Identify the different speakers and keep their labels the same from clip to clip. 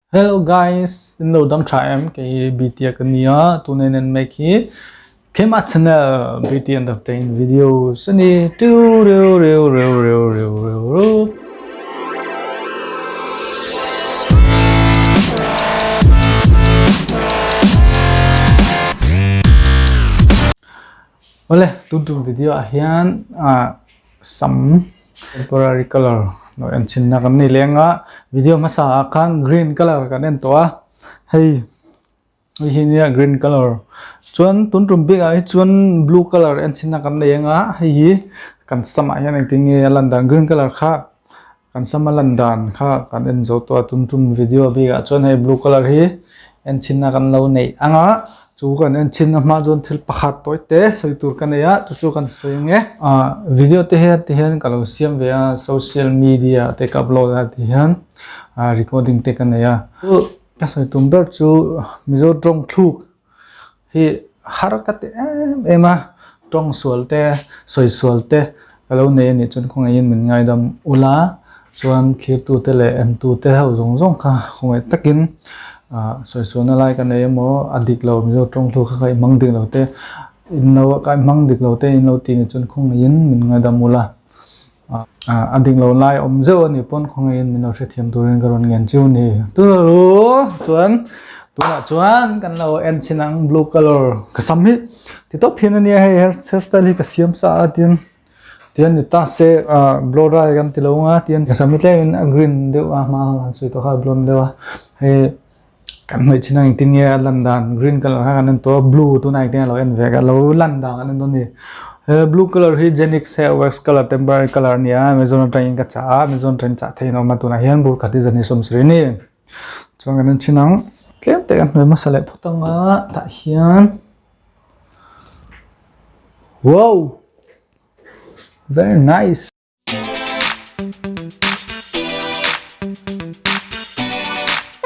Speaker 1: Hello guys, in lo dam tha em kei BT ka nia tuna in en mek hi keimah channel BT Entertain Videos ani tu riu riu riu riu riu riu riu. Awle tun tum video ah hian sam temporary color lo en chhin na kan nei leng a video hmasa ah khan green color kan en tawh a hei hei hi nia green color chuan tun tum bik ah hi chuan blue color en chhin na kan nei ang a hei hi kan sam ah hian engtin nge a lan dan green color kha Kan sama lan dan kha kan en zo tawh a, tum tum video bik ah chuan hei blue colour hi en chhin a kan lo neih ang a, chu kan en chhin a hma chuan thil pakhat tawi te sawi tur ka nei a, chu chu kan sawi ang e. Ah video te hian ti hian ka lo siam ve a, social media te ka upload a ti hian ah recording te ka nei a, chu ka sawi tum ber chu Mizo tawng thluk Hi har ka ti em em a, tawng sual te, sawi sual te ka lo nei a nih chuan khawngaihin min ngaidam ula, chuan thlirtute leh entute ho zawng zawng kha khawngaih takin ah sawi sualna lai ka nei emaw a dik lo Mizo tawng hlu kha ka inhmang dik lo te, in lo ka inhmang dik lo te in lo ti nih chuan khawngaihin min ngaidam ula. A ding lo lai awm zeuh a nih pawn khawngaihin min lo hrethiam turin ka rawn ngen chiu a ni. Turu chuan tunah chuan kan lo en chhin ang blue colour ka sam hi ti tawp hian a nia hei hairstyle hi ka siam sa a tin tian ni ta se blow dry kan ti lo ang a tin ka sam hi tlemin a green deuh a hma han sawi tawh kha a blonde deuh a hei. Kan hnaih chin a engtin nge a lan dan green colour kha kan en tawh a blue tunah engtin nge a lo en ve a lo lan dan kan en dawn a ni he blue colour hi genix hair wax colour temporary colour a ni a amazon atangin ka chah a amazon atangin chah theihin a awm a tunah hian bur khat hi zan hi sawmsarih a ni chuan kan en chhin ang tlem te kan hnuai hmasa leh phawt ang a tah hian wow very nice.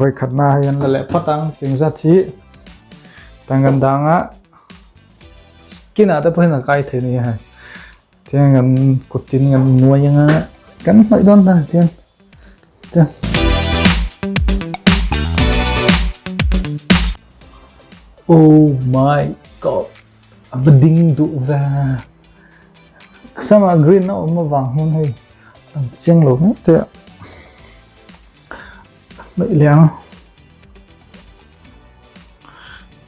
Speaker 1: Vawikhatna hei an la leh phawt ang cheng zat hi tang kan dang a skin ah te pawh hian a kai thei a ni hei tiang kan kut tin kan nuai anga kan hnawih dawn ta tiang tiang oh my god a va ding duh ve. Sama green a awm avang hian hei an chiang lo mai te a hnaih leh ang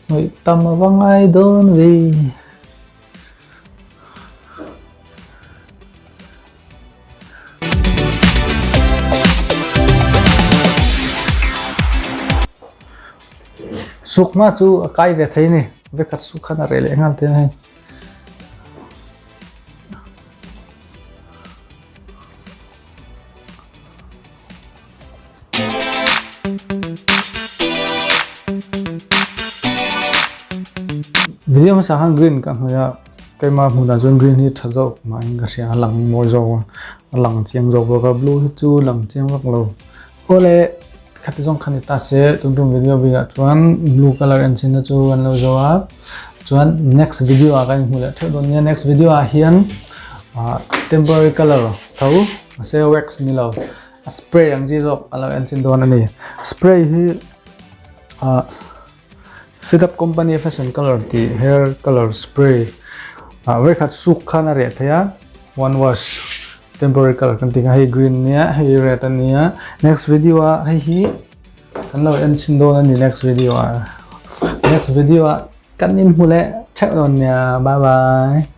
Speaker 1: hnaih tam a va ngai dawn ve. Sukma chu a kai ve thei a ni vekhat suk khan a reh leh nghal te a hei. Video hmasa khan green ka hmu a keimah hmunah chuan green hi tha zawk mahin ka hria a lang mawi zawk a a lang chiang zawk bawk a blue hi chu lang chiang vak lo awle khati zawng kha ni ta se tun tum video bikah chuan blue colour en chhin na chu kan lo zo a chuan next video ah kan inhmu leh theuh dawn nia next video ah hian ah temporary colour tho mahse wax ni lo a spray ang chi zawk a lo en chhin dawn a ni spray hi ah fit up company fashion colour tih hair colour spray ah vawikhat suk khan a reh thei a one wash. Temporary colour kan tih kha hei green ania hei red ania next video ah hei hi kan lo en chhin dawn ani next video ah next video ah kan inhmu leh theuh dawn nia bye bye.